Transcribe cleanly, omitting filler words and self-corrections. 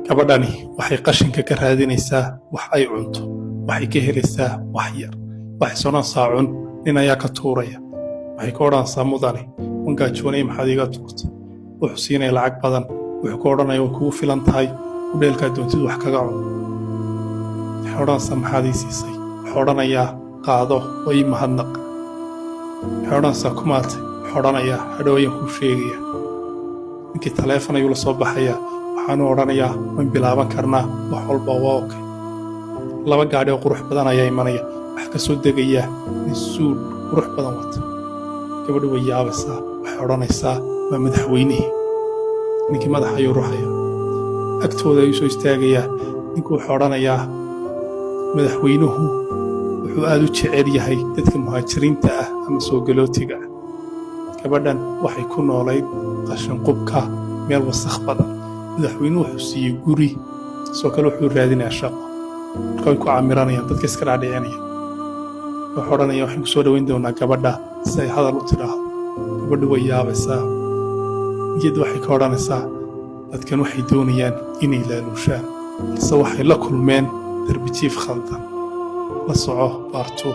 Gabadhani waxay qashinka ka raadinaysaa wax ay cunto. Waxay ka helaysaa wax yar. Waxay sonansaa cun. Nin ayaa ka tuuraya. Waxay ka odhanaysaa, "Mudane, waan gaajoonay, maxaad iiga tuurtay?" Wuxuu siinaya lacag badan. Wuxuu ka odhanaya, "Way kugu filan tahay, hudheelkaa doontid wax kaga cun." Waxay odhanaysaa, "Maxaad ii siisay?" Wuxuu odhanayaa, "Qaado oo ii mahadnaq." Waxay odhanaysaa, "Kumaatay?" Wuxuu odhanayaa, "Hadhow ayaan kuu sheegaya." Ninkii taleefon ayuu la soo baxayaa. Waxaanu odhanayaa, "Wayn bilaaban karnaa, wax walba waa okay." Laba gaadhi oo qurux badan ayaa imanaya. Waxaa ka soo degaya nin suudh qurux badan wata. Gabadhu way yaabaysaa. Waxay odhanaysaa, "Waa madaxweynihii." Ninkii madaxa ayuu ruxaya. Agtooda ayuu soo istaagayaa. Ninku wuxuu odhanayaa, "Madaxweynuhu wuxuu aad u jecel yahay dadka muhaajiriinta ah ama soo galootiga ah. Gabadhan waxay ku noolayd qashinqubka, meel wasakh badan. Madaxweynuhu wuxuu siiyey guri. Sidoo kale wuxuu raadinayaa shaqo." Marka way ku camiranayaan, dadka iska dhaadhicinaya. Wuxuu odhanaya, "Waxaan ku soo dhoweyn doonaa gabadha si ay hadal u tidhaahdo." Gabadhu way yaabaysaa. Niyadda waxay ka odhanaysaa, dadkan waxay doonayaan inay laaluushaan, balse waxay la kulmeen darbijiif khaldan. La soco part 2.